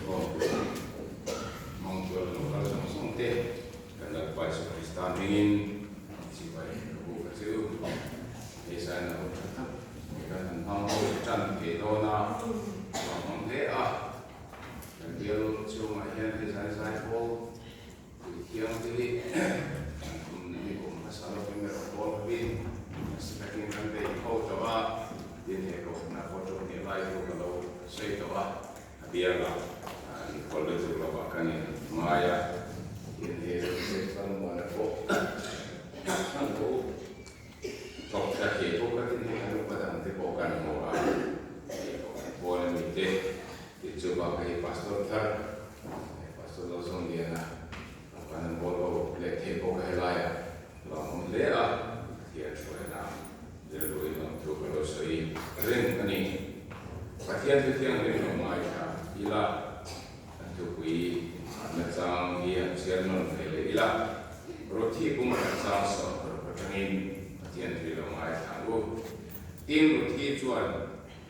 Inkhawmpui hmang tuar lo kal zawng zawng te kan Lalpa Jesu Krista hmingin chibai ka buk a che u. Hei zaina hun tha tak hi kan han hmang ho tan thei dawn a, ka hmang hle a. Kan bial chhungah hian hei zai zai pawl tui thiang te hi kan kum ni kum hmasa lovin erawh pawl hovin nasa takin kan bei ho tawh a, tin he kohhranah pawh ṭawng hnih lai chu ka lo sawi tawh a, a biangah inkawlh lutuk lovah kan in ngai a, tin hei Joseph Lalmuana pawh an lo thawk thla thei bawk a, tin hei kan upa dang te pawh kan hmu a, hei kohhran pawn a ni te. Tih chu bak hei Pastor thar Pastor Lalzawmliana kan an bawl ho leh theih bawk a helaiah lawmawm hle a, Pathian hruaina rilru in awm thu ka lo sawi reng a ni. Pathian thu thianghlim lo ngaithla ila, kan thupui inchhanna chang hi an chhiar nawn ve leh ila, Ruthi bung khat chang 16 atangin Pathian thu i lo ngaithla ang u. Tin, Ruthi chuan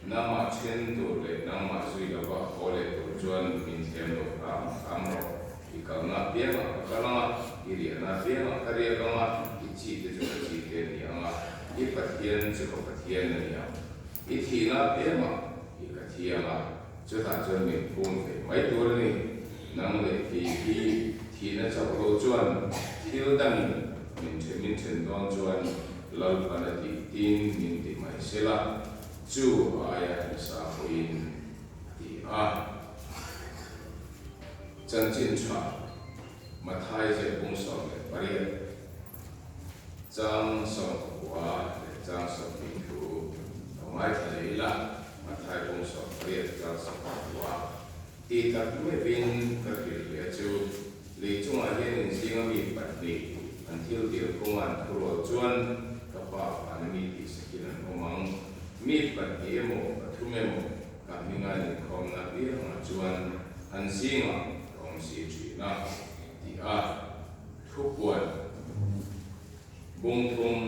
Nangmah then tur leh nangmah zui lova haw leh tur chuan min thlem lo hram hram rawh. I kalna apiangah ka kal ang a, i riahna apiangah ka riak ang a, i chi te chu ka chi te a ni ang a, i Pathian chu ka Pathian a ni ang. I thihna apiangah i ka thi ang a, chutah chuan min phum ve mai tur a ni. Nang leh kei hi thihna chauh lo chuan thil dangin min then min then dawn chuan Lalpan a tih tin min ti mai sela. Chu aia nasa pawhin a ti a. Chanchin tha Mathai ziah bung 18 chang 19 leh chang 20 thu lo ngaithla leh ila, Mathai bung 18 chang 19 ti tak meuhin ka hrilh leh a chu, lei chungah hian inzinga mi pahnih an thil dil kawnga an thurual chuan ka pa vana mi tih sakin an awm ang. Mi pahnih emaw pathum emaw ka hminga an inkhawmna piangah chuan an zingah ka awm si thin a, ti a thupuan bung thum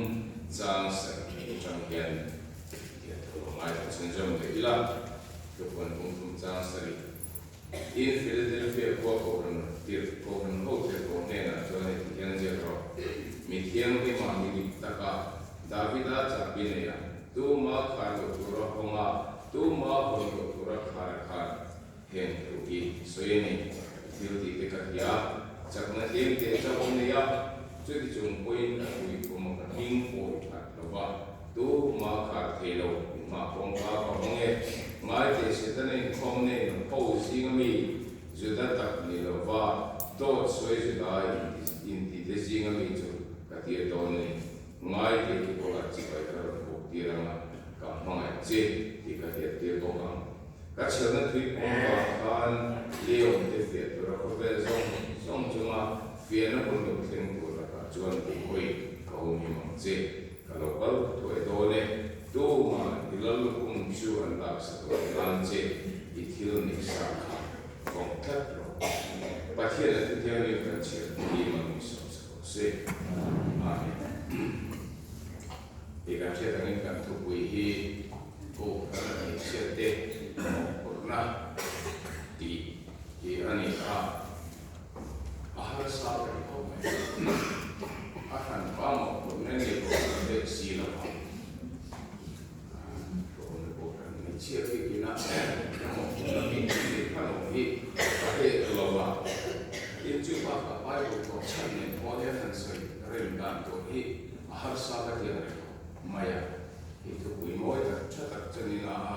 chang sarih atang hian tia thu lo ngaithla chhunzawm leh ila, thupuan bung thum chang sarih In Philadelphia khua kohhran tirh kohhran ho tirhkoh hnenah chuan heti hian ziak rawh, Mi thianghlimah mi dik taka Davida chahbi neia tuma khar loh tura hawnga tuma hawn loh tura khar a khan heng thu hi sawi a ni. I thil tih te ka hria, chakna tlem te chauh i nei a, chuti chung pawhin ka tui khum a ka hming pawi phat lo va. Tu ma khar thei lo, mah kawngka ka hawng e. Ngai teh Setana inkhawm nen ho zinga mi Juda tak ni lova dawt sawi Juda inti te zinga mi chu ka tir dawn a ni. Ngai teh ki kawlah chibai ka rawn buk tir anga ka hmangaih che tih ka hriat tir bawk ang. Ka chhelna thui pawng vang khan Leon te fiah tura khawvel zawng zawng chunga fiahna hun lo thleng tur lakah chuan tihhawi ka awm him ang che. Ka lo kal thuai dawn e, tumah i lallukhum chu an laksa tawh nan che i thil nei sa kha vawng tlat rawh. Pathian a thuthianghlim kan chhiar te hi man mi sawm sa rawh se. Amen. Hei kan hriat angin kan thupui hi Kohhran a hmeichhia te mawhphurhna tih hi a ni a. A harsa ka ti khawp mai. A hran pa mawhphurhna nge kohhran vek si lo a. Kohhran kohhran hmeichhia bikin a mawhphurhna bik hi kha lo hi ka hre lo a. Tin chu bakah Bible tawh chhan nen pawh hian han sawi rem dan tur hi a harsa ka ti ang reng khawp mai a. Hi thupui mawi tak tha tak chuan ina a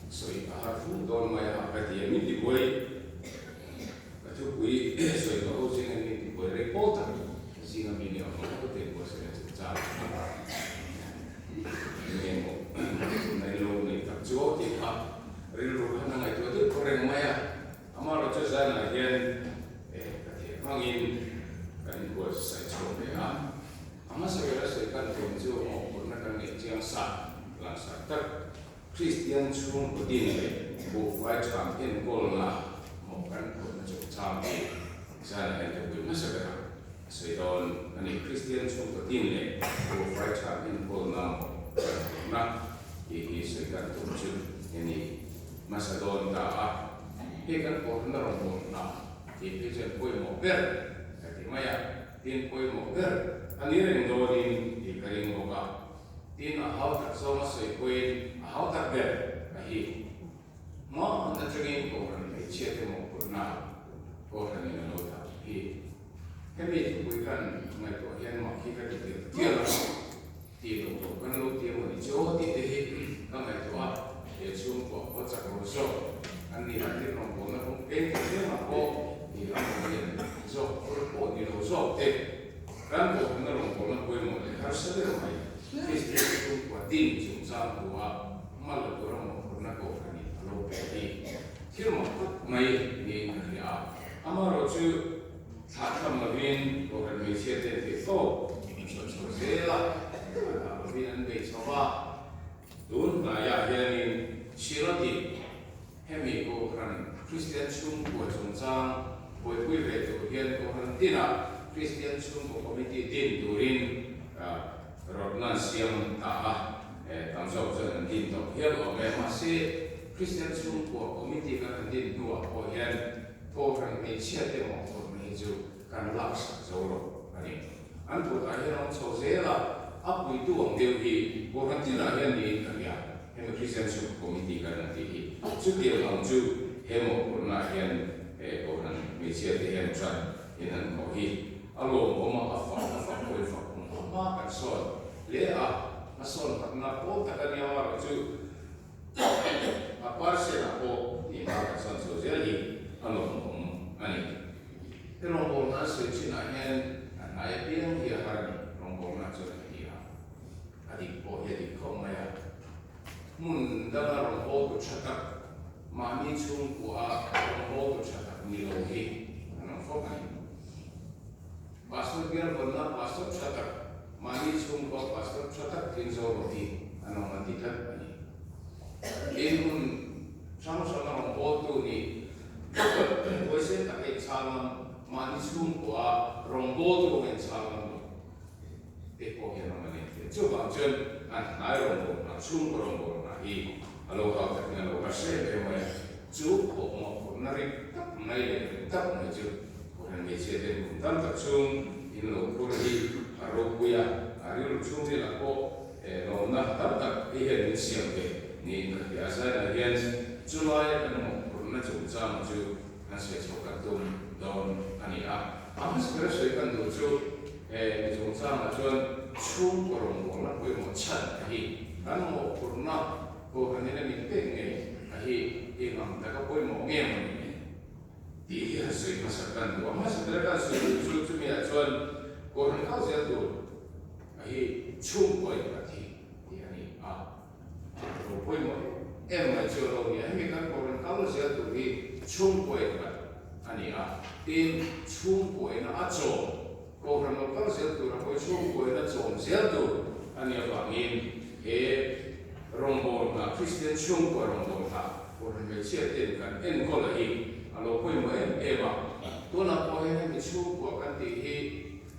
sawi a har fu dawn mai a ka ti a, min ti buai. Ka thupui sawi ka ho zing a min ti buai rei pawl tak zing a mi ni awm ang ka ti buai sawi a chung chang enge maw nai lo nei tak chu aw tih kha rilru khan a ngaihtuah deuh khaw reng mai a, amaherawh chu zanah hian eh ka theh hmangin kan inbuatsaih chhuak ve a, a hmasa bera sawi kan tum chu mawhphurhna kan neih chiang sa langsar tak. Kristian chhungkaw din leh buhfai ṭham enkawlna mawh kan phurhna chungchang hi zan hian thupui hmasa berah a sawi dawn a ni. Kristian chhungkaw din leh buhfai ṭham enkawlna mawh kan phurhna tih hi sawi kan tum chu a ni hmasa dawn ta a. Hei kan kohhran a rawn bawm hna tih phei chuan pawimawh ber ka ti mai a, tin pawimawh ber a ni reng dawnin tih ka ring bawk a, tin a hau tak zawng a sawi pawhin a hau tak ber a hi. Hma atangin kohhran hmeichhia te mawhphurhna kohhranin a lo dah hi. Hemi thupui kan ngaihtuah hian mak hi ka ti tial tial a, tih loh loh kan lo ti emaw ni chu aw tih te hi ka ngaihtuah a, he chhungkua pawh chak lo zawk an ni a, tin rawngbawlna kawng peng thei tlem ah pawh ih a rawn lian zawk phur pawh ni lo zawk te kan kohhranna rawngbawlna pawimawh leh harsa deuh mai Kristian chhungkua din chungchang thu a hma la tura mawhphurhna kohhranin a lo pe hi thil mak tak mai niin ka hria a. Amaherawh chu thlah tham lovin kohhran hmeichhia ten theih tawp an chhuah chho zel a, thlah dah lovin an bei chho va. Tun hnaiah hianin Synod-in hemi kohhran Kristian chhungkua chungchang buaipui ve tur hian kohhran tinah Kristian chhungkaw committee din turin rawtna an siam ta a. Tam zawk chuan an din tawh hial awm e. Mahse, Kristian chhungkua committee kan han din hnuah pawh hian Kohhran hmeichhia te mawhphurhna hi chu kan laksak zo lo a ni. An kutah hian a awm chho zel a, a puitu ang deuh hi Kohhran tinah hian niin ka hria. Hemi Kristian chhungkaw committee kan han tih hi chutiang ang chu he mawhphurhnaah hian Kohhran hmeichhia te hian ṭan in han khawh hi a lawmawm a, a fak a fak pawhin fak awm hma kan sawn hle a. Hmasawn khatna pawl tak a nia erawh chu a parcel-ah pawh tih hma kan sawn chho zel hi a lawmawm a ni. He rawngbawlna an sawi chinah hian a hnai apiang hi a har a ni, rawngbawlna chuan a ti a, a dik pawh hi a dik khawp mai a. Hmun danga rawngbawltu tha tak, mahni chhungkua rawngbawltu tha tak ni lo hi an awm fawk a ni. Pastor bial vawnna pastor tha tak, mahni chhungkua pastor tha tak tling zo lo hi an awm an ti tlat a ni. Tin hun hrang hranga rawngbawltu nih huaisen taka inchhang ngam, mahni chhungkua rawngbawltu anga inchhang ngam lo te pawh hi an awm a ni. Chuvang chuan an hnai rawngbawlna, chhungkaw rawngbawlna hi a lo hau takin a lo harsa em em mai a. Chu pawh mawhphurhna rik tak mai leh rik tak mai chu Kohhran hmeichhia ten kum tam tak chhung in lo phur hi a ropui a, a rilru chhungrilah pawh lawmna tam tak hei hian min siam ve niin ka hria. Zainah hian chulaia kan mawhphurhna chungchang chu kan sawi chho kan tum dawn a ni a. A hmasa bera sawi kan duh chu mi chungchangah chuan chhungkaw rawngbawlna pawimawh chhan a hi kan mawhphurhna Kohhran in a min pek ngei a hi eng ang taka pawimawh nge maw ni le? Tih hi han sawi hmasa kan duh a. Hmasa ber kan sawi duh chu chumi ah chuan Kohhran kal zel tur a hi chhungkaw in ka thi tih a ni a. Lo pawimawh em em mai chu a lo ni a. Hemi kan Kohhran kal zel tur hi chhungkaw in khat a ni a. Tin, chhungkaw in a chawm Kohhran lo kal zel tur a pawi chhungkaw in a chawm zel tur a nih avangin he rawngbawlna, Kristian chhungkaw rawngbawlna Kohhran hmeichhia ten kan enkawl a hi a lo pawimawh em em a. Tunah pawh hian hemi chhungkua kan tih hi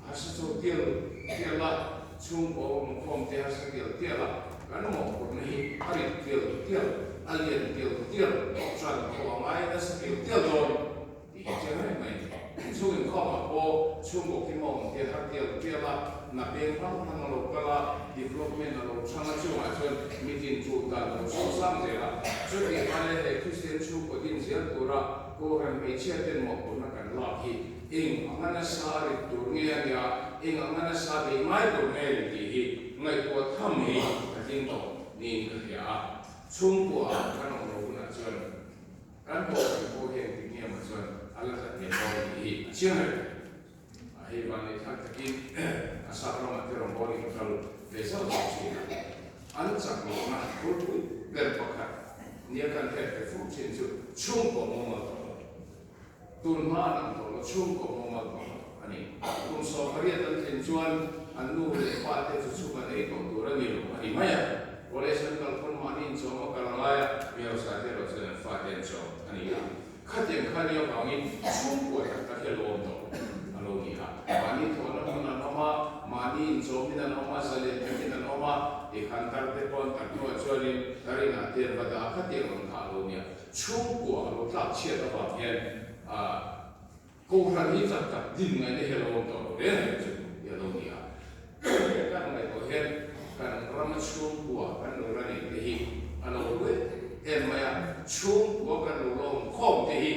harsa chho tial tial a, chhungkua awmkhawm te harsa tial tial a, kan mawhphurhna hi a rit tial tial, a lian tial tial, ṭan khawh a ngai nasa tial tial dawn. Tih hi chiang reng mai. Inchhung inkhawmah pawh chhungkaw kim a awm tir har tial tial a, hna peng hrang hrang a lo kal a, development a lo chhang a, chungah chuan mitin tul dan a lo sawngsang zel a. Chutih hmai leh he Kristian chhungkaw din zel tura Kohhran hmeichhia ten mawhphurhna kan lak hi eng anga nasa a rit tur nge a nia, eng anga nasa bei ngai tur nge ni tih hi ngaihtuah tham hi a tling tawh niin ka hria a. Chhungkua kan awm lo hunah chuan Kan kohhran pawh hian ti nge maw chuan a la hlat ve dawn tih hi a chiang reng. A hei van leh thlak takin a sap ramah te rawngbawlin ka kal ve zauh zauh thin a. An chak lohna bulpui ber pakhat nia kan hriat ve fur thin chu chhungkaw mumal tawh lo. Tun hma an ang tawh lo, chhungkaw mumal tawh lo a ni. Kum 18 an tlin chuan an nu leh pa te chu chhuk an ei tawh tur a ni lo a ni mai a. College an kal pawn mahni inchawm a kal angai a, mi hausa te erawh chuan an fate an chawm a ni a. Khatiang kha nia vangin chhungkua tak tak hi a lo awm tawh a lo ni a. Mahni thawhna hmun an awm a, mahni inchawmin an awm a, zalen takin an awm a, tikhan tar te pawh an tar hnuah chuanin tar inah te an va dah a, khatiang ang kha a lo ni a. Chhungkua a lo tlak chhiat avang hian Kohhran hi chak tak din ngaihna hi a lo awm tawh lo reng reng chu hi a lo ni a. He kan ngaihtuah hian kan rama chhungkua kan lo la nei te hi a lo hlu em em mai a, chhungkua kan lo la awm khawm te hi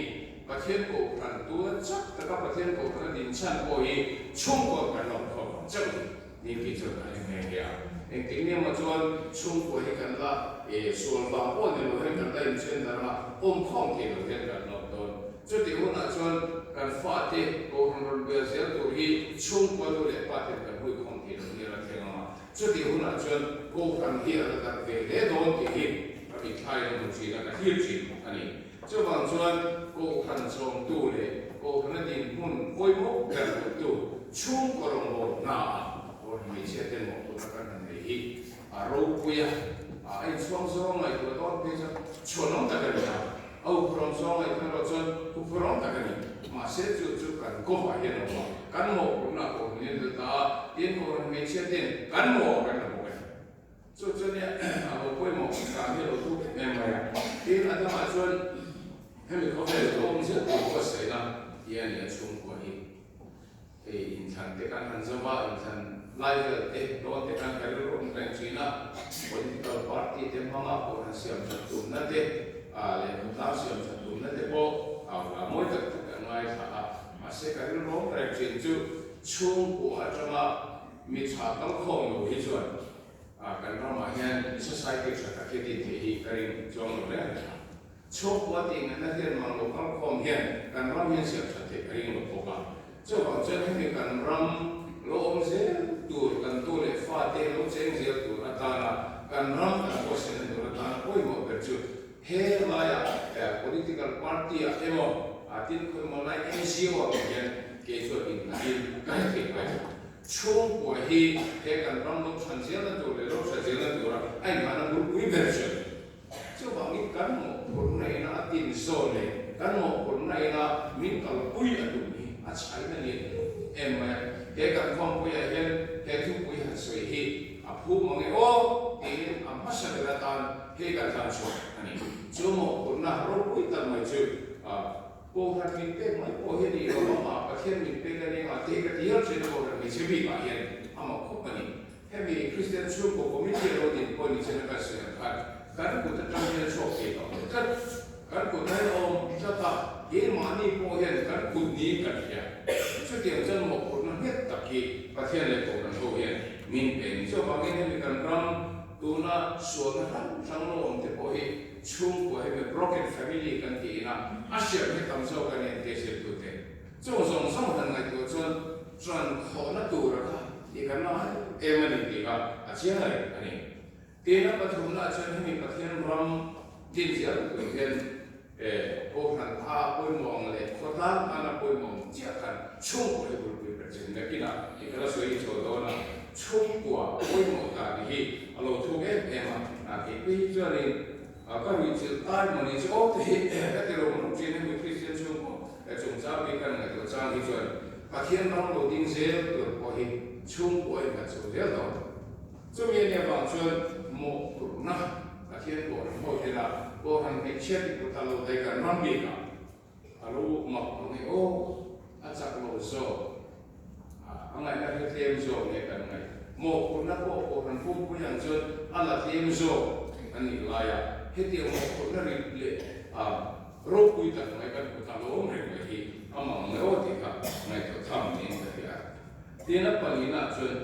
Pathian Kohhran tuna chak taka Pathian Kohhran a din chhan pawh hi chhungkua kan la awm khawm vang chauh a ni. Ni tih chuan a en nghe nghe a. Engtik nia maw chuan chhungkua hi kan la sual vang pawh ni lo hian kan la inchen darh a, awm khawm thei lo hian kan la awm dawn. Chutih hunah chuan kan fate Kohhran rawn bel zel tur hi chhungkua nu leh pa ten kan hui khawm thei lo nia la thleng ang a. Chutih hunah chuan Kohhran hi a la darh ve hle dawn tih hi ka mitthla in a hmu thin a, ka thlir thin a ni. Chuvang chuan Kohhran chawmtu leh Kohhrana dinhmun pawimawh ber hmuhtu chhungkaw rawngbâwl hnaah Kohhran hmeichhia te mawhphurhna kan han nei hi a ropui a, a inchhuang zawng ngaihtuah dawn phei chuan chhuanawm tak a ni a, a uphurawm zawng ngaihtuah erawh chuan uphurawm tak a ni. Mahse chu chu kan kawvah hian a awm a, kan mawhphurhna Kohhran hian dil ta a, tin Kohhran hmeichhia ten kan mawh kan la bawk a ni. Chu chu nia a lo pawimawh dan hi a lo thuk em em mai a. Tin, a dangah chuan hemi khawvel lo awm zel tur pawh sawi na ti a ni a chhungkua hi. Hei inthlan te kan han zo a, inthlan lai vel te dawn te kan ka rilru awm reng thin a, political party te hmanga pawh han siam that tumna te leh khawtlang siam that tumna te pawh a vla mawi tak tak kan ngaithla a. Mahse ka rilru awm reng thin chu chhungkua atanga Mi tha kal khawm lo hi chuan kan ramah hian society tha tak hi din theih hi ka ring chuang lo reng reng a. Chhungkua tih ngaihna hian mang lo kal khawm hian kan ram hian siam that theih ka ring lo bawk a. Chuvang chuan hemi kan ram lo awm zel tur, kan tu leh fate lo cheng zel tur atana kan ram kan huaisen tur atana pawimawh ber chu he laia political party-ah emaw tin khawimaw lai NGO-ah pawh hian kei chuan innghahin ka hre thei ngai lo. Chhungkua hi he kan ram lo chhan zelna tur leh lo tha zelna tura a inhahna bulpui ber chu a ni. Chuvangin kan mawhphurhna ina a tin zawn leh kan mawhphurhna ina min kalpui a tum hi a chhain a ni em mai a. He kan khawmpuiah hian he thupui han sawi hi a phu mang e aw tiin a hmasa ber atan hei kan hlan chhuak a ni. Chu mawhphurhna ropui tak mai chu Kohhran min pek mai pawh hi a ni lo, amah Pathian min pek a ni ang a tih hi ka ti hial thin a, Kohhran hmeichhe bikah hian amah khawp a ni. Hemi Kristian chhungkaw committee a lo din pawh ni chen a kan sawi ang khan kan kut atang hian a chhuak thei tawh lo tlat. Kan kut hian a awm tlat a, keimahni pawh hian kan kut niin kan hria. Chutiang chuan mawhphurhna nghet tak hi Pathian leh Kohhran ho hian min pe a ni. Chuvangin hemi kan ram tuna sualna hrang hrang lo awm te pawh hi Chhungkua hi mi broken family kan ti ina a hriat hi tam zawk a ni an ti a zirtute. Chung zawng zawng han ngaihtuah chuan chuan khawhna tura kha tih kan la ngai em a ni tih kha a chiang reng a ni. Tina pathumna chuan hemi Pathian ram din zel tur hian Kohhran kha pawimawh ang leh khawtlang tana pawimawh ang chiah khan chhungkua hi bulpui ber chin nakinah tih ka la sawi chho dawn a, chhungkua pawimawh dan hi a lo thuk em em a, a keipui hi chuanin ka ruihchilh tai maw ni chu aw te hi ka ti rum rum thin hemi Kristian chhungkaw chungchang bik kan ngaihtuah chang hi chuan Pathian ram lo ding zel tur pawh hi chhungkua in kan chho zel dawn. Chumi a nih avang chuan mawhphurhna Pathian Kohhran ho hian a Kohhran hmeichhia ti kut a lo daih kan ram bik ah a lo mak ang e aw, a chak lo zawk a ngaihna hi tlem zawk nge kan ngaih. Mawhphurhna pawh Kohhran pumpui ang chuan a la tlem zawk a nih lai a, hetiang mawhphurhna rit leh a ropui tak mai kan kut a lo awm reng mai hi a mak ang e aw tih kha ngaihtuah tham niin ka hria. Tin a pahnihna chuan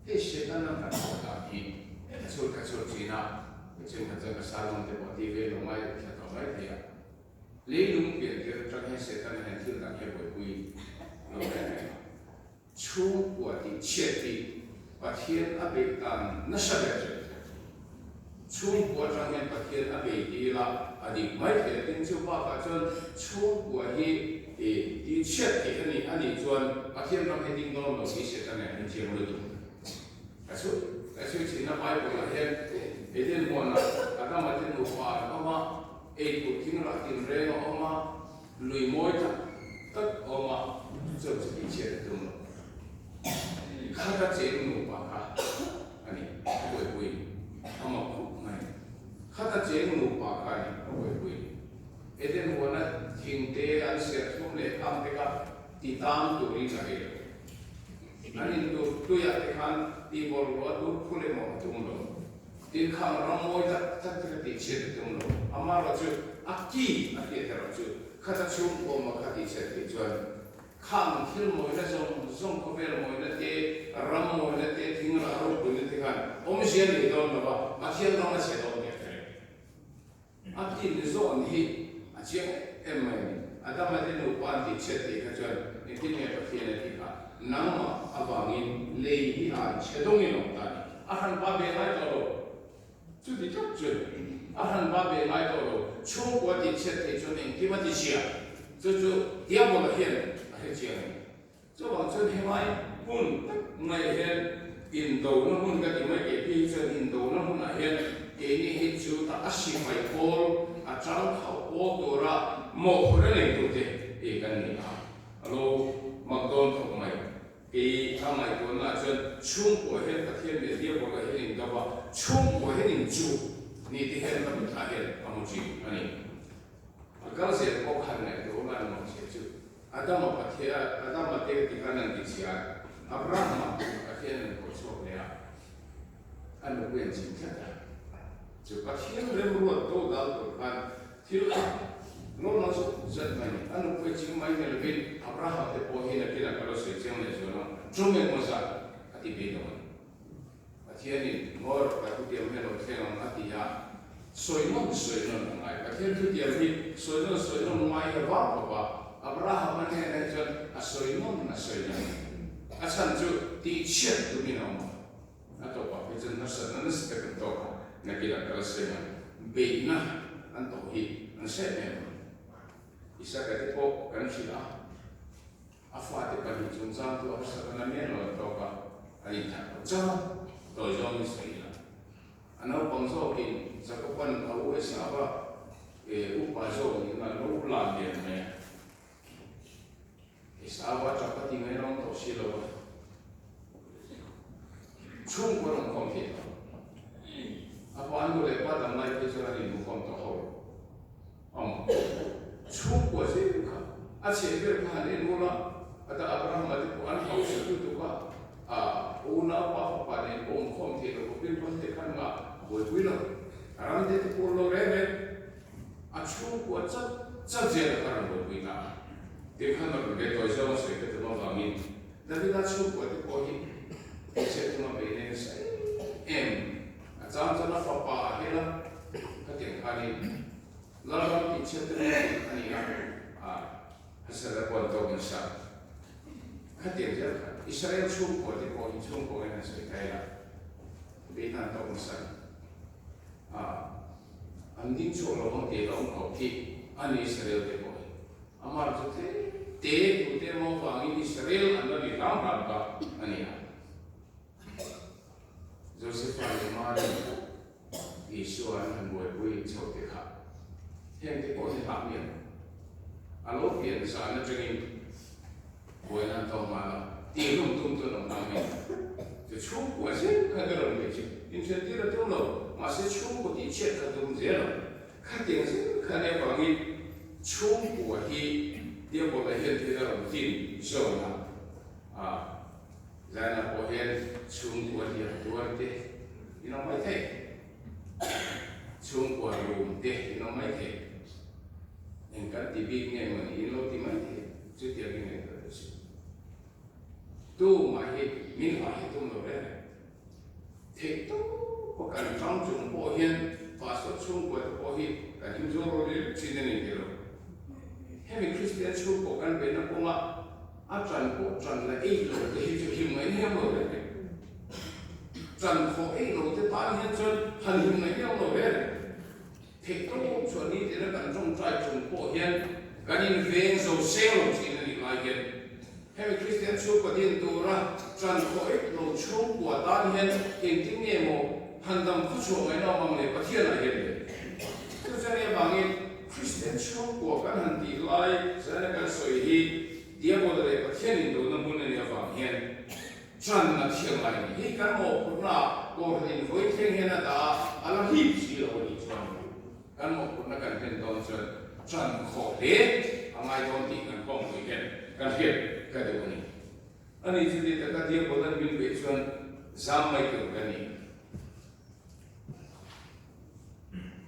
hei Setana kan hmuh dan hi ka chhut ka chhut thin a, mihring kha chuan ka sermon te pawh ti ve lo mai thla tawh mai thei a. Leilung pian tir atang hian Setana hian thil dang hi a buaipui lo reng reng a. Chhungkua tih chhiat hi Pathian a beih dan nasa ber chu a ni thei. Chhungkua atang hian Pathian a bei ti ila a dik mai thei a, tin chu bakah chuan chhungkua hi ti chhiat theih a nih a nih chuan Pathian ram hi ding dawn lo tih Setana hian thiam lutuk a chhut a chhui thin a, Bible ah hian Eden huanah Adama te nupa an awm a, eitur thing rah tinreng a awm a, lui mawi tak tak a awm a, chu chu tih chhiat a tum lo. Khata cheng nupa kha a ni, a buaipui a mak khawp mai. Khata cheng nupa kha a ni, a buaipui. Eden huana thing te an serthlum leh khang te kha ti tang turin a bei lo. An in tur tuiah te khan ti bawlhhlawh a tur phul emaw a tum lo. Tin khang ram mawi tak tak te kha tih chhiat a tum lo. Amaherawhchu a ki a hriat erawh chu khata chhungkawma kha tih chhiat theih chuan Khang thil mawina zawng zawng khawvel mawina te, ram mawina te, thing rah ropuina te khan awmzia nei dawn lo va, Pathian ram a chhe dawn tih a hre reng. A tin zawn hi a chiang em em mai a ni. Adama te nupa an tih chhiat tih kha chuan engtin nge Pathian a tih kha? Nangmah avangin lei hi an chhe dawngin awm ta a ni. A hranpa ve ngai tawh lo. Chuti tak chuan a hranpa ve ngai tawh lo, chhungkua tih chhiat theih chuan engkim a ti zia, chu chu Diabola hian a hre chiang a ni. Chuvang chuan helai hmun tak mai hian indona hmun ka ti mai kei phei hi chuan indona hmunah hian keini hi chu ta a sifai pawl, a chang khauh pawl tura mawhphurhna nei tute hi kan ni a, a lo mak dawn khawp mai. Kei a ngaihtuahna ah chuan chhungkua hian Pathian leh Diabola hian in do a, chhungkua hian in chuh ni te hian ka mitthla hian a hmu thin a ni. A kal zel pawh khan ngaihtuah ula an mawh chhe chu Adama Pathian Adama te ti khan an ti chhia a, Abrahama Pathian an pawh chhuak leh a, a nupui an chim tlat a. Chu Pathian remruat do dal tur khan thil a lo na zut zet mai ni. A nupui ching mai ni lovin Abraham te pawh hi nakinah ka lo sawi chiang leh zual ang, tum engmaw zat a ti ve dawn. Pathianin ngawr ka thutiam hi a lo thleng ang a ti a, sawi nawn sawi nawn a ngai. Pathian thutiam hi sawi nawn sawi nawn ngai hi a vang khawp a, Abraham a hnenah hi chuan a sawi nawn a sawi nawn. A chhan chu tihchhiat tumin a awm a. A tawpah phei chuan harsatna nasa tak an tawk a, nakinah kal seng a beihna an tawh hi an hre em em ang. Isaka te pawh kan hrilh a, a fate pahnih chungchang chu harsatna na miah lo an tawk a, an inthah lo chauh a, tawi zawngin sawi ila. A naupang zawkin Jakoban a u Esauva upa zawk nihna lo la lian mai a. Esauva chapati ngai rawng tawh si lo a, chhungkaw rawn khawm theih tawh. A pa nu leh pa dang lai phei chuan an inhmukhawm tawh ho lo. Awm chhungkua zir kha a chheh ber kha han en ula, a ta Abrahama te pawh an hausa lutuk a, a unau pa fapa nen pawh awmkhawm theih loh khawpin ram te khan ngah a buaipui lo. Ram te te pawh lo reng reng. A chhungkua chat chat zel a ka rawn buaipui ta a. Tin khan rawn be tawi zawng a sawi ka tum avangin Davida chhungkua te pawh hi hmeichhia chunga bei nen nasa em em a chang chuan a fapa a hel a, khatiang khanin Lalram tihchhiat te pawh a ni a, a hasara pawh an tawk nasa. Khatiang zel khan Israel chhungkua te pawh hi chhungkua in an sawi ta ila bei hna an tawk nasa a. An ding chhuak lo ang tih hlauhawm khawp khi a ni Israel te pawh hi. Amah chu tlem te tute emaw avangin Israel an la ni hram hram ta a ni a. Josefa leh Mari Isua an han buaipui chho te kha heng te pawh hi hlak miah lo. A lo pian zan atangin buaina an tawk nghal a, tih hlum tum chu an awm nghal mai. Chu chhungkua zel kha ka rawn ve chu inhriattir a tum lo, mahse chhungkua tih chhiat kha tum zel ang. Khatiang zel kha nia vangin chhungkua hi Diabola hian thil a rawn tin zawn a, a Zaina pawh hian chhungkua hliam tuar te in awm mai thei, chhungkua rum te in awm mai thei. Eng kan ti bik nge mawni in lo ti mai thei, chutiang in ngaihtuah duh si. Tumah hi min hlah hi tum lo reng reng. Theih tawp a kan tang chung pawh hian pastor chhungkua te pawh hi kan him zual rawh leh thin a ni ti lo. Hemi Kristian chhungkua kan beihna kawnga a tan pawh tan la ei lo te hi chu him ngaih hniam lo reng reng. Tan khawh ei lo te tan hian chuan han him ngaih hniam lo reng reng. Theih tawp chuan ni tina kan tawngtai chung pawh hian kan inveng zo seng lo thin a nih lai hian hemi Kristian chhungkua din tura ṭan khawih lo chhungkua tan hian engtin nge maw han dam khawchhuah ngaihna awm ang le Pathianah hian le. Chu chuan nia vangin Kristian chhungkua kan han tih lai zana kan sawi hi Diabola leh Pathian indona hmun a nih avang hian Chan a thiam lai ni hi kan mawhphurhna ah Kohhran in vawi thleng hian a dah a, a la hlip si lo a nih chuan kan mawhphurhna kan hlen dawn chuan Ṭan khawh hle a ngai dawn tih kan pawmpui hian kan hriat ka duh a ni. Ani chuti taka Diabol an min beih chuan zam mai tur ka ni.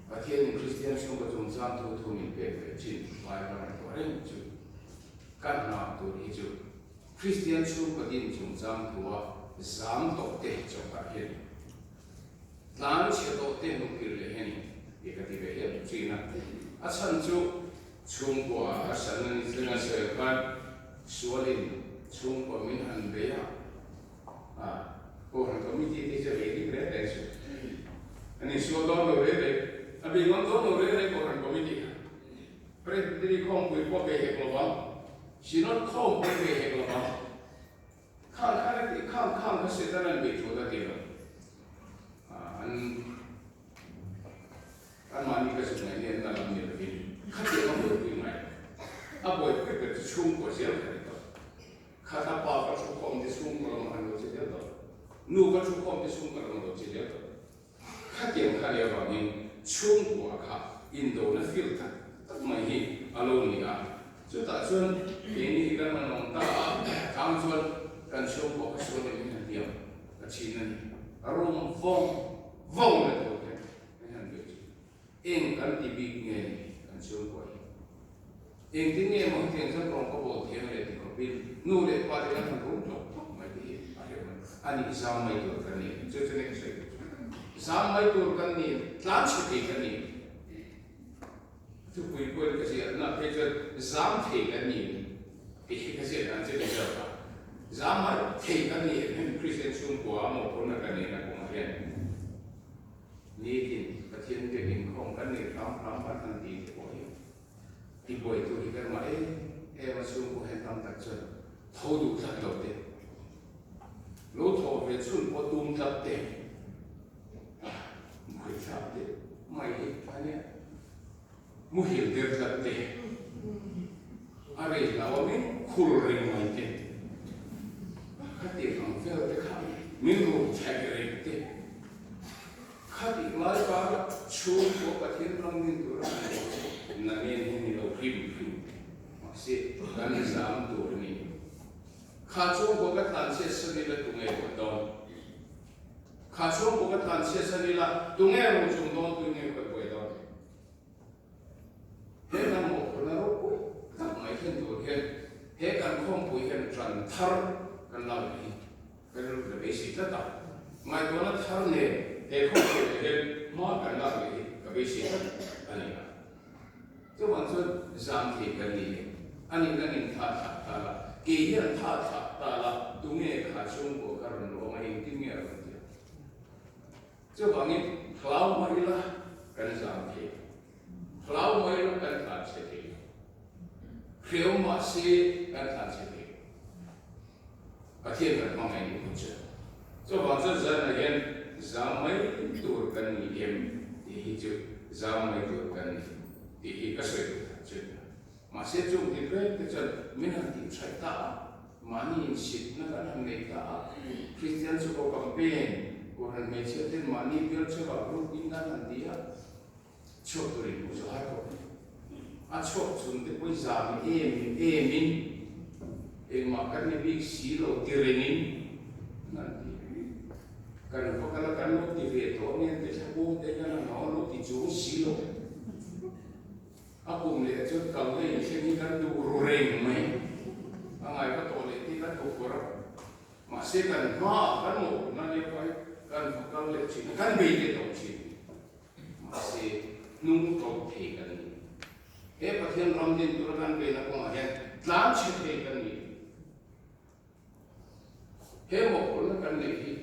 Pathianin Kristian chhungkaw chungchang thu thu min pek ve chin vai ka ngaihtuah reng chu ka hna tur hi chu Kristian chhungkaw din chungchang thua zam tawh te chawhkar hi a ni. Tlan chhe tawh te hmuhkir leh hi a ni tih ka ti ve hial thin a. A chhan chu chhungkua harsatna ni tlinga sawi khan sualin chhungkua min han bei a, a Kohhran Committee te hi chu a bei dik reng reng suh. An insual dawn lo reng reng, a bei ngam dawn lo reng reng Kohhran Committee kha. Presbytery khawmpui pawh bei hek lo vang, Synod khawmpui bei hek lo vang. Khang khan a tih khang khang kha Satan an beih thu ta ti lo. An anmahni ka zuk ngaih ni an la lam ni lovin khatiang a buaipui ngai lo. A buaipui ber chu chhungkua zel kha ni tawh. Khata pa ka thu khawm te chhungkua lamah an lo che zel tawh. Nu ka thu khawm te chhungkua lamah an lo che zel tawh. Khatiang kha leh avangin chhungkua kha indona field tak tak mai hi a lo ni a, chutah chuan keini hi kan han awm ta a, tang chuan kan chhungkua kha sual leh min han hliam a chin a ni. A rum vawng vawng leh tur hian min han bei thin. Eng kan ti bik nge ni kan chhungkua hi? Engtin nge maw hetiang chuan rawng ka bawl thiang leh ti khawpin nu leh pa te kan han rum tlawk tlawk mai te hi a hreh mai a nih zam mai tur kan ni chu chu nek sawi tur chu zam mai tur kan ni tlan chhe thei kan ni thupui pawhin ka ziah na phei chuan zam thei kan ni tih hi ka ziah dan chu ni zawk a zam mai thei kan ni em em Kristian chhungkua a mawhphurhna kan neihna kawngah hian nitin Pathian biak inkhawm kan nei hram hram kan han ti te pawh hi Ti buaitu hi kan mah em em a chhungkaw hen tam tak chuan tho duh tlat lo te, lo thawh ve chhun pawh tum tlat te, buaithlak te mai hi a nia, muhil der tlat te, a rei hlau a min khur reng mai te, khatiang ang vel te kha min ruk thaih reng te. Khatih lai kara chhungkua Pathian ram nin tur a ni lo chu namen hi ni lo hrim hrim mahse kan zam tur a ni. Kha chhungkua ka tlan chhiat san ila tunge ruah dawn? Kha chhungkua ka tlan chhiat san ila tunge ruh chung dawn tuin nge khawi buai dawn? He kan mawhphurhna ropui tak mai thlen tur hian he kan khawmpui hian ṭan thar kan lak leh hi ka rilru ka beisei tlat a. Ngaihtuahna thar nen he khawmpui leh hian hma kan lak leh hi ka beisei tlat a ni a. Chuvang chuan zam thei kan ni e. A nih nangin tha thlah ta la, kei hian tha thlah ta la, tunge kha chhungkua kha rawn luang a, engtin nge a rawn tih ang? Chuvangin hlau mai la kan zam thei lo. Hlau mai la kan tlan chhe thei lo. Hreu mahse kan tlan chhe thei lo. Pathian kan hmangaih ni phawt chuan. Chuvang chuan zanah hian zam mai tur kan ni em tih hi chu zam mai tur kan ni tih hi ka sawi duh tak chu. Mahse chung ti reng te chuan min han tih thaih ta a, mahni insitna kan han nei ta a, Kristian chu ko campaign, Kohhran hmeichhia ten mahni bial chhevah group in kan han ti a, chhuak turin hmuh zawh har khawp mai. A chhuak chung te pawh i zam em em in engmah kan ni bik si lo ti rengin an han ti. Kan va kal a, kan lo ti ve tawh nge te thlabawm te hian an lo ti chung si lo. A kum leh chuan kal na inthleng hi kan duh ru reng mai. A ngai ka tawh leh tih kan duh kur a. Mahse kan hmaah kan mawhphurhna nia pawh hi kan va kal leh thin a, kan bei leh tawh thin. Mahse hnung to thei kan ni. He Pathian ram din tura kan beina kawngah hian tlan chhe thei kan ni. He mawhphurhna kan neih hi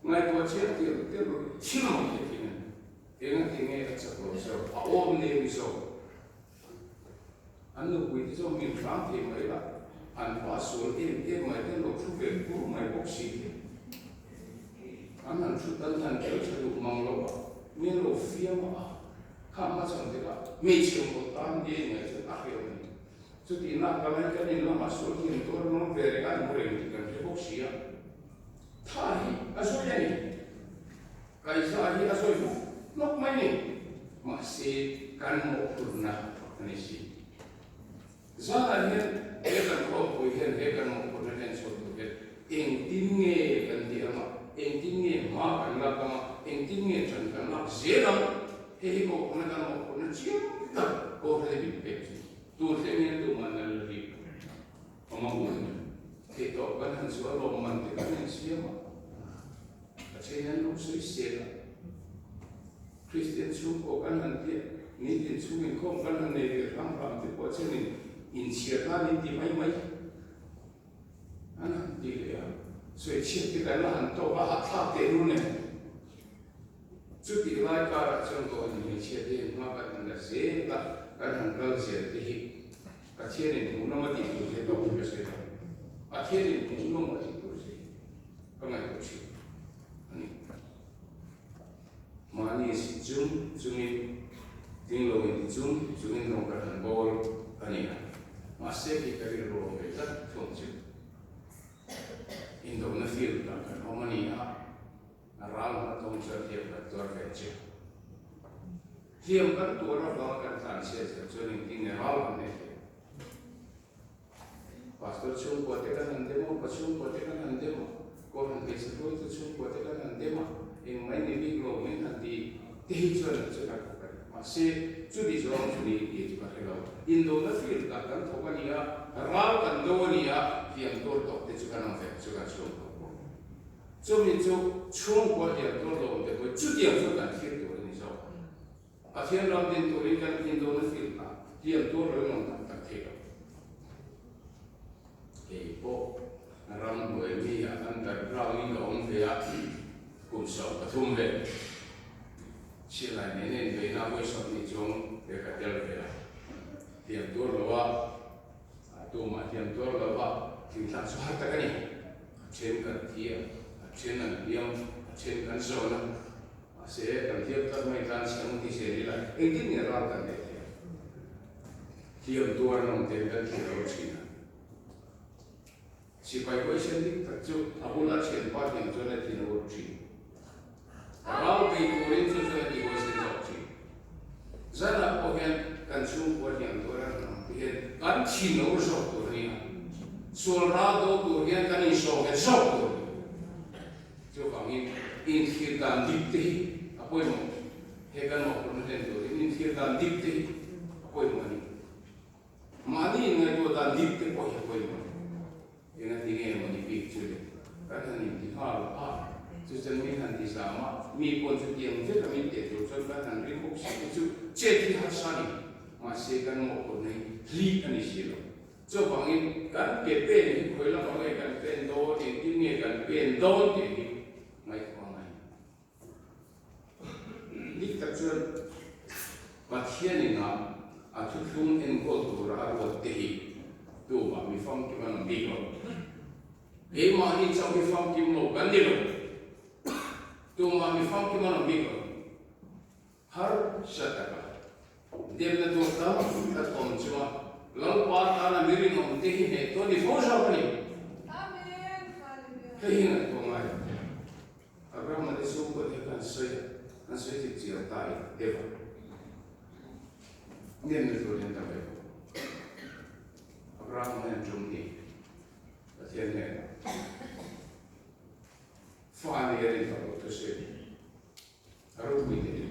ngaihtuah chiang tir tir lo hi thil mai hi a tling a ni. Eng a ti nge a chak lo zawk, a awm nem zawk. An nupui te chuan min hram thei mai la, an pa sual em em mai te an lo thu ve kur mai bawk si te. An han thut an han tel tha duh mang lo a, min lo fiam a, kha hmachhan te kha hmeichhe mawl tan nge ngaih chuan a hreh awm a ni. Chutih nak ka lai kan in lamah sual thiam tur an awm ve reng a, an hmu reng tih kan hre bawk si a. Tha hi a zawi a ni. Kaihza hi a zawi vuk hlawk mai ni. Mahse, kan mawhphurhna a ni si. Zanah hian he kan khawmpui hian he kan mawhphurhna hlen chhuah tur hian engtin nge kan tih ang a, engtin nge hma kan lak ang a, engtin nge ṭan kan lak zel ang? Hei hi mawhphurhna kan mawhphurhna chiang tak Kohhran i min pek chu tun thleng hian tumah na la ri awm ang u. Theihtawp kan han chu a lawmman te kan insiam a, a then an lo sawi sel a. Kristian chhungkaw kan han tia, nitin chhung inkhawm kan han nei ve hram hram te pawh chenin inchhiar nan in ti mai mai an han ti leh a, sawichhiat te kan la han tawk a, hahthlak teh lul nen. Chutih lai karah chuan Kohhran hmeichhia te hian hma kan han la zel a, kan han kal zel te hi Pathianin hmuhnawm a tih tur zia tawk hi ka sawi lo. Pathianin hmuhnawm a tih tur zia hi ka ngaihtuah thin a ni. Mahni si chung chungin ding lo inti chung chungin rawng kan han bawl a ni a, mahse khi ka rilru awm ve tlat thung chu indawhna field ah kan awm a ni a, a ral hma tawng chuan hliam kan tuar ve che. Hliam kan tuar avanga kan tlanchhiat zel chuan engtin nge ral kan nei thei? Pastor chhungkua te kan han dem a, upa chhungkua te kan han dem a, Kohhran hmeichhe hruaitu chhungkua te kan han dem a, engmah ni bik lo min han ti te hi chuan an chu kan thawk a ni. Mahse, chuti zawng chu ni tih chu ka hre lo. Indona field ah kan thawk a ni a, ral kan do a ni a, hliam tuar tawk te chu kan awm ve chu kan chhungkua pawh. Chumi chu chhungkua hliam tuar lo awm te pawh chutiang chuan kan thlir tur a ni zawk. Pathian ram din turin kan indona field ah hliam tuar lo in awm tak tak thei lo. Kei pawh ramhnuai mi ah underground in ka awm ve a, kum 13 vel chhiahlai nen a inbeihna a vawisawm nih chuang ve ka tel ve a, hliam tuar lo a, tumah hliam tuar lo a thingtlang chu har tak a ni. A then kan thi a, a then an hliam, a then kan zawn a. Mahse, kan hliam tak mai tan chhiang ti zel ila, engtin nge ral kan neih theih ang? Hliam tuar an awm ten kan thlir lo thin a. Sipai huaisen dik tak chu a bula thianpa hliam chuan a thin a ur thin. Ral bei turin chu chuan a ti huaisen zawk thin. Zanah pawh hian kan chhungkua hliam tuar an awm te hian kan thin a ur zawk tur a ni a. Sual ral do tur hian kan insawh nghet zawk tur a ni. Chuvangin, inthlir dan dik te hi a pawimawh. He kan mawhphurhna hlen turin inthlir dan dik te hi a pawimawh a ni. Mahni inngaihtuah dan dik te pawh hi a pawimawh a ni. Engati nge maw ni bik chu le? Kan han inti nghal a, chu chuan min han ti zam a, mi pawn chutiang vek a min teh tur chuan kan han ring bawk si te chu chet hi harsa a ni. Mahse, kan mawhphurhna hi hlih a ni si lo. Chuvangin kan ke pen hi khawi lamah nge kan pen dawn, engtin nge kan pen dawn tih hi ngaihtuah a ngai. Dik tak chuan Pathianin a a thuthlung enkawl tura a ruat te hi tumah mi famkim an awm bik lo. Keimahni chauh hi famkim lo kan ni lo. Tumah mi famkim an awm bik lo. Harsa taka demna tur tam tak awm chunga Lalpa tana mi rinawm te hi hneh tawh ni fo zawk a ni. Hei hi ngaihtuah ngai lo. Abrahama te chhungkua te khan sawi a, an sawi chip chiar ta i deuh a. Demna tur hian tam ve bawk. Abrahama hian tum ni Pathian hnenah fa a nei a rin tawh loh thu sawi. A ropui te ni.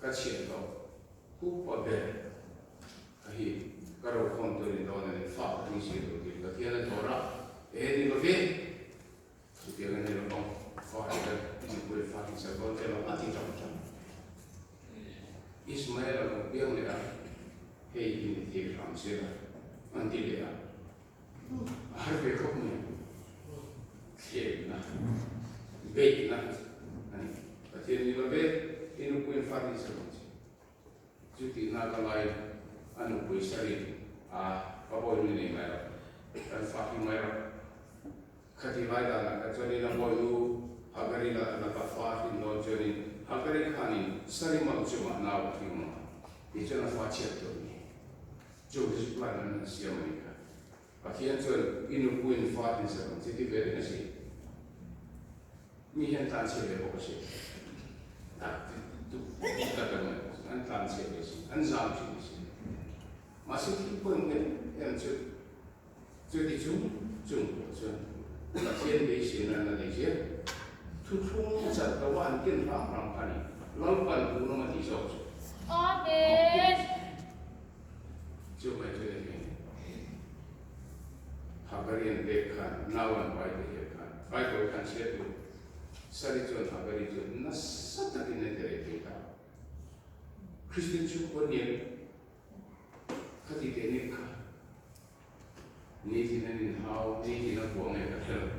Ka chhiat tawh upa ber a hi ka rokhawm tur ni dawn a ni, fa ka ni si lo tih Pathian a dawr a, e ni lo ve, chutiang a ni lo bawk, fa hi ka nupui fa hi sa dawn che lo a ti tang tang. Ismael a lo piang leh a, hei hi ni thei hram se la an ti leh a. A har ve khawp mai. Thlemna, beihna a ni. Pathian ni love, i nupuiin fa hi sa dawn che. Chu tihna ka lai a nupui sarin a ka bawi nu nei mai rawh, kan fa hi mai rawh. Khati lai danah kha chuanin a bawi nu Hagari la laka fa a hrin dawn chuanin Hagari khanin Sari mal chungah nau a hring ang a, tichuan a fa chhiat tur a ni. Chu hi chu plan an han siam a ni kha. Pathian chuan i nupuiin fa in sak ang che ti ve reng a si. Mi hian tlan chhe ve bawk a si. Tak ti tu tak an ngaih. tlanchhe ve si, an zam thin si. Mahse thil pawimawh em em chu chuti chung chung pawh chuan Pathian beiseina an la nei zel. Thuthlung chat lo a an ken hram hram kha a ni. Lalpan hmuhnawm a tih zawk chu. Amen. Chu mai chu ni hi. Hagari an pek khan nau an pai te hian khan Bible khan chhiat duh. Sari chuan Hagari chu nasa takin a ti rei thei ta. Kristian chhungkaw nian khati teh nek kha nitin an inhau, nitin a buang nge ka hre lo.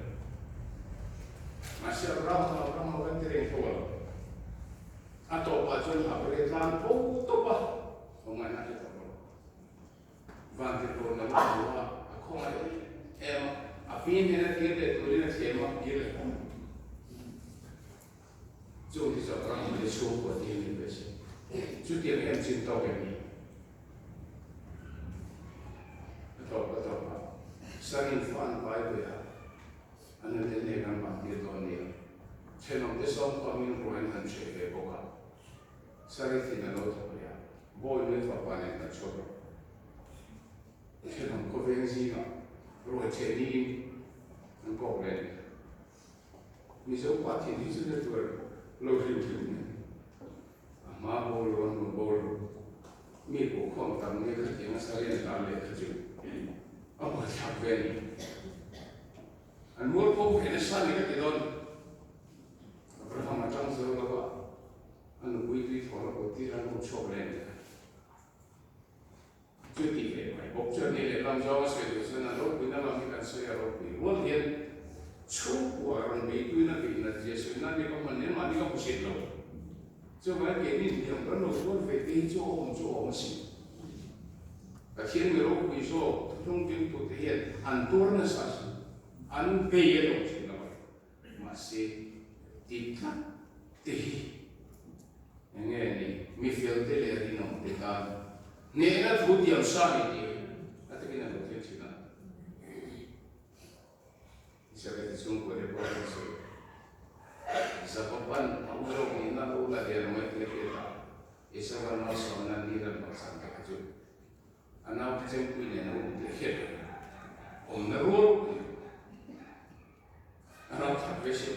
Mahse Abraham, Abraham a kan ti reng tho a. A tawpah chuan Hagari a tlan fo tawp a, khawngaihna a hre tawh lo. Vantirhkoh lo a hmu a, a khawngaih em em a, a pi hnena kir leh turin a thlem a, kir leh ta. Chung hi chu Abraham te chhungkua te hi an ni ve si. Chutiang em chin tawk em ni? A tawp a tawp a, Sarin fa an pai ve a, an han en leh kan vah tir dawn nia. Thenawm te sawm pangin ruai an han hreh ve bawk a. Sari thin a lo thawk leh a, Bawi nui fapa nen kan chhuak rawh. Thenawm khawveng zingah ruai cheh niin an kawk leh a ni. Mizo pa thin hi chu na tuar lo hrim hrim nen a hma bo lo a hnu bo lo mi pawh khawm tam nge khatiang a sarian tan leh kha chu a buaithlak ve a ni. An mualpho ve nasa ni ka ti dawn. Abraham a tang zo lo a, a nupui tui thawl a kut tir a lut chhuak leh a ni kha. Chuti ve mai bawk chuan ni lehlam zawng a sawi duh chuan a ropuina lam hi kan sawi a ropui rual hian chhungkua rawn beituina beih nat zia sawi nan ni ka hman nen mahni ka hmu sit lo. Chuvangin keini hniam kan lo tuar ve te hi chu a awm chu a awm asin. Pathian mi ropui zawk thuthlung kengtute hian an tuar nasa asin, an bei a dawng thin lo a. Mahse, ti tlat te hi eng nge ni? Mi fel te leh rinawm te tan hnehna thu tiam sa ni tih hi a takin a lo thleng thin a. Isabeth-i chhungkua te pawh an sawi. Jakob-a'n a u zawk nihna lo la lian mai tih a hriat a, Esau-a'n malsawmna ni ran baksan te kha chu A naute chempui nen a um tih a hriat reng a, awmna rual a ni lo. A ram that ve si.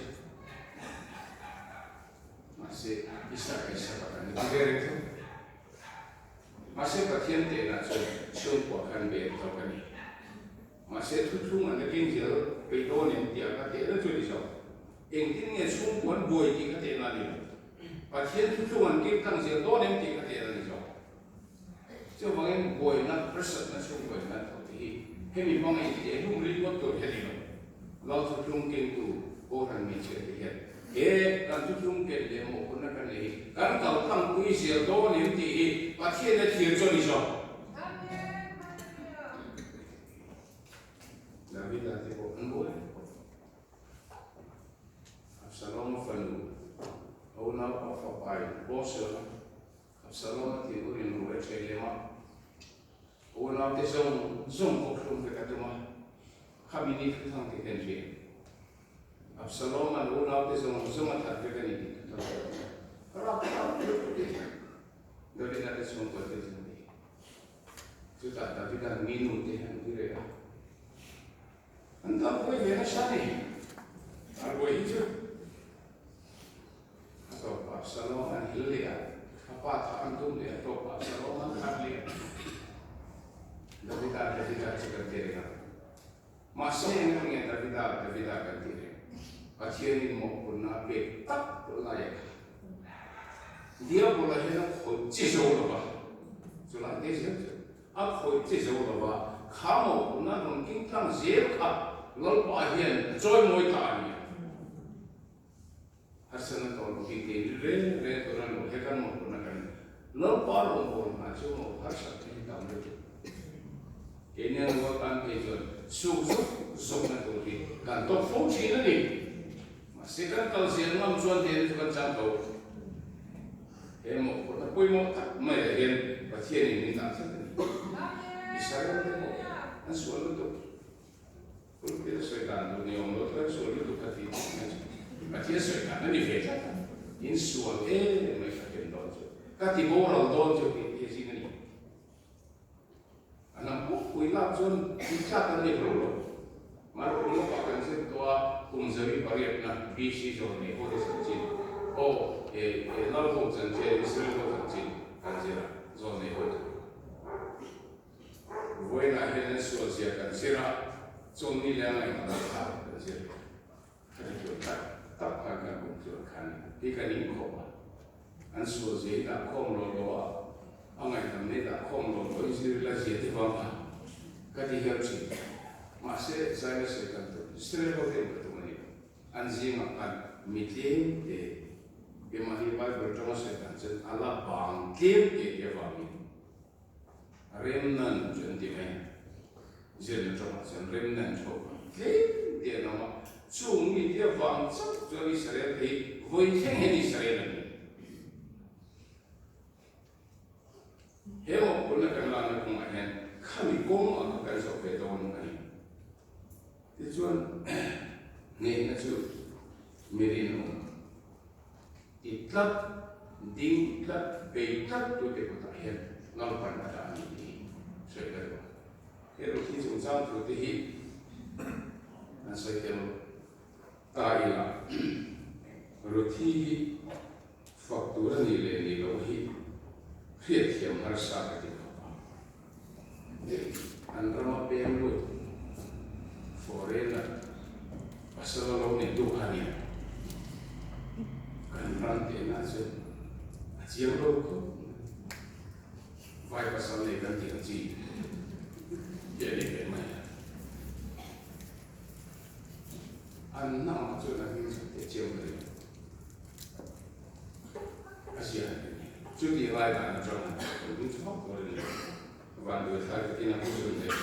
Mahse, Isaka Isaka kan ni ti ve reng tho. Mahse, Pathian tehnah chuan chhungkua khan ve tawk a ni. Mahse, thuthlung an la keng zel peih dawn em tih a ka tehna chu a ni zawk. Engtin nge chhungkua an buai tih ka tehna a ni lo. Pathian thuthlung an keng tlang zel dawn em tih ka tehna a ni zawk. Chuvangin buaina, harsatna chhungkaw in an thawh te hi hemi hmanga inteh hlum ringawt tur hi a ni lo. Lal thuthlung kengtu Kohhran hmeichhia te hian he kan thuthlung ken leh mawhphurhna kan nei hi kan kal tlangpui zel dawn em tih hi Pathian a thlir chu a ni zawk. Davida te pawh an buai. Absalom-a fanu, a unaupa fapain Bosel-a Absalom-a tih urin ruai a ṭhei lem a, a unaute zawng zawng pawh hlum vek a tum a, khami ni thuthang te hian hria. Absalom-a'n a unaute zawng zawng a that vek a ni tih thuthang te a awm a, rapthlak lutuk i Davida te chhungkua te chu ni. Chutah Davida'n mi nu te an ti reh a, an dam buai ve nasa a ni, a buai hi chu. A tawpah Absalom an hil leh a, a pa tha an tum leh a tawpah Absalom an that leh a. Davida, Davida chu kan ti reng a. Mahse eng eng nge Davida, Davida kan ti reng? Pathianin mawhphurhna a pek tak lai a kha. Diabola hian a khawih che zo lo va, chulai te zel chu a khawih che zo lo va, kha mawhphurhna rawn king tlang zel kha Lalpa hian a chawimawi ta a ni a. Harsatna tawh lo hi keini reng reng tur a lo he kan mawhphurhna kan Lalpa rawngbâwl hna chu maw harsatna hi tam lutuk. Keini an rual tan phei chuan suk zuk zukna tur hi kan tawp fo thin a ni. Mahse kan kal zel ngam chuan hnen chu kan chang tho. He mawhphurhna pawimawh tak maiah hian Pathianin min dah tlat a ni. Israel te pawh an sual lutuk. Pulpit a sawi dan duh ni awm lo chuan sual lutuk kha ti tih mai chu Pathian sawi dan a ni ve tlat a, in sual em mai kha ken dawn chu. Ka ti boral dawn chu tih hi a zing a ni. A hnam pukpui lak chuan tih tlak an nei hlauh lo. Mar kum lawkah kan zir tawh a, kum zawi pariatna BC zawn nei ho te chanchin, aw he he lal ho chanchin, Israel ho chanchin kan zir a, zawn nei ho thu. Vawiinah hian an sual zia kan zir a, chawlhni leh a ngaihngam kha kan zir. Khati tluan tak tak khan kan kum tluan khan hi kan inkhawm a, an sual zia hi dah khawm lo lo a, a ngaihdam nei dah khawm lo lo i zir ila zia te vang kha ka ti hial thin. Mahse, Zaina sawi kan tum, Israel ho ten ka tum a ni lo. An zingah khan mi tlem te, keimahni Bible atanga sawi dan chuan a la bang tlem te te avangin Remnant chu an ti mai a, zirna tawngah chuan remnant ho kha tlem te an awm a, chung mite avang chauh chuan Israel te hi vawi thleng hian Israel an ni. He mawhphurhna kan lakna kawngah hian khami kawng ah kha kan zawh ve dawn a ni. Tichuan hnehna chu mi rinawm ti tlat, ding tlat, bei tlat tute kutah hian Lalpan a dah a ni tih hi sawi ka duh a. He ruthi chungchang thu te hi an sawi tel ta ila, ruthi hi fak tur a nih leh nih loh hi hriatthiam harsa ka ti khawp a. An rama peng lut foreigner pasal a lo neitu kha nia kan ram tehna chu a chiang lo khawp mai. Vai pasal nei kan tih ang chi hi a ni ve mai a. An hnamah chuan a hming chhan teh chiang ka ni lo. A zia a ni. Chutih lai dan atang kan hming chhuak tur a ni. Vanduai thlai takin a hmuhzun leh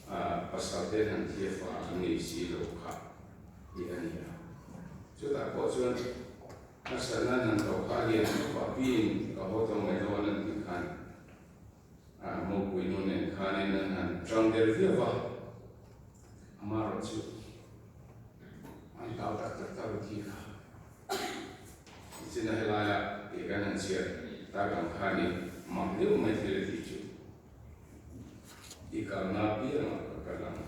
a pasal te han thia fa an nei si lo kha tih a ni a. Chutah pawh chuan a sana nan tawh kha hian a piin ka haw tawh mai dawn an tih khan a mopui nu nen khanin an han tang der viau va, amaherawhchu an tau tak tak ta ruthi kha. Nichin a helaia kei kan han chhiat tak ang khanin mak deuh mai thil a tih chu i kalna apiangah ka kal ang,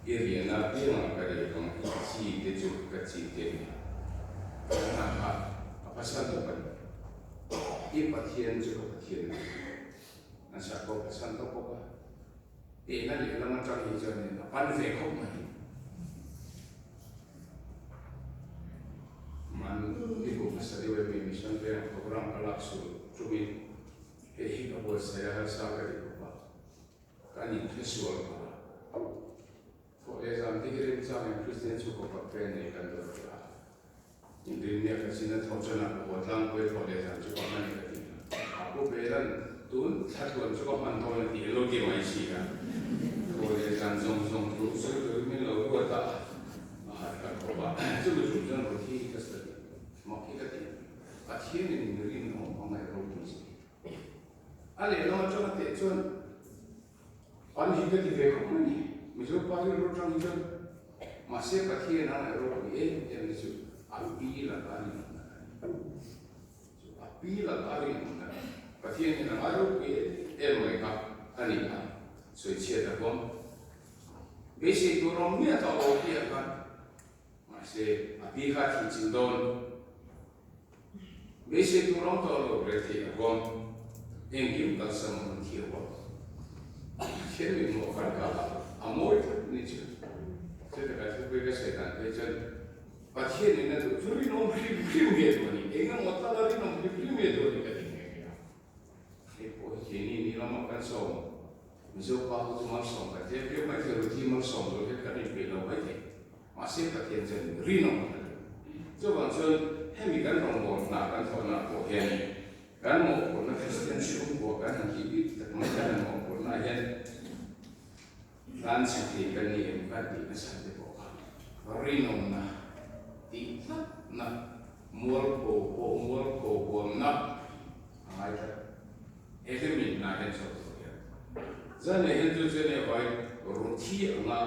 i riahna apiangah ka riak ang, i chi te chu ka chi te a ni. Ka hna kha a phasan tawp a ni. I Pathian chu ka Pathian a ni. An sakhaw phasan tawp bawk a. Tehna lehlam atang hi chuanin a pan ve khawp mai. Man i hmuh hmasa deuh em mi mission veng program ka lak sul tumin hei hi ka buatsaih a harsa ka ti khawp a, kan inhresual phah a. Thawh leh zan te hi remchangin Kristian chhungkaw pakte nei kan dawr teh a. Inrinnia ka chin a thawh chuan a ka haw tlangpui a thawh leh zan chu ka hman ka ti a. A pu Belan tun thla tluan chu ka hman dawn a ti a lo ti mai si a. Thawh leh zan zawng zawng thu sawi turin min lo ruat a, a harh ka khawp a. Chumi tum chuan Ruthi hi ka sawi mak hi ka ti. Pathianin mi rinawm a ngaih ropui si. A lehlam atanga teh chuan An hi ka ti ve khawp mai ni. Mizo pa rilru atang hi chuan mahse Pathian a ngaih ropui em em te chu a pi laka a rinawmna a ni. Chu a pi laka a rinawmna Pathian hian a ngai ropui em em mai kha a ni a, sawichhiat a huam. Beisei tur awm miah tawh lo piah khan mahse a pi kha a thih chilh dawn. Beisei tur awm tawh lo rel theih a huam, engkim kalsam a hun thiau a. Pathian mihmuh kar kha a mawi tlat ni chu. Chutaka thupui ka sawi dan phei chuan Pathian in a duh chu rinawm hrim hrim ve duh a ni, eng emaw tala rinawm hrim hrim ve duh a ni ka ti nghe nghe a. Hei pawh hi keini ni lama kan sawm Mizo pa ho chu malsawm kan tlem viau mai thei, Ruthi malsawm tur hian kan inpeih lo mai thei. Mahse Pathian chuan rinawm a duh. Chuvang chuan hemi kan rawngbâwl hna kan thawhnaah pawh hian kan mawhphurhna Kristian chhungkua kan han tih bik tak mai kan han mawhphurhnaah hian tlanchhe thei kan ni em kan tih nasa te pawh kha rinawmna tih tlatna mualpho pawh mualpho huamna a ngai tlat. He hlimin hna hian chhuak tur hian zan leh hian chu chuan i vai ruthi anga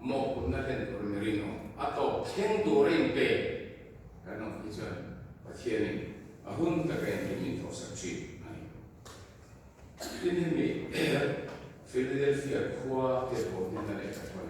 mawhphurhna hlen tur mi rinawm a tawp thleng tur a inpe kan awm hi chuan Pathianin. A hun taka engkim min thawhsak thin a ni. Tin hemi Philadelphia khua tirhkoh hnena lehkha thawn.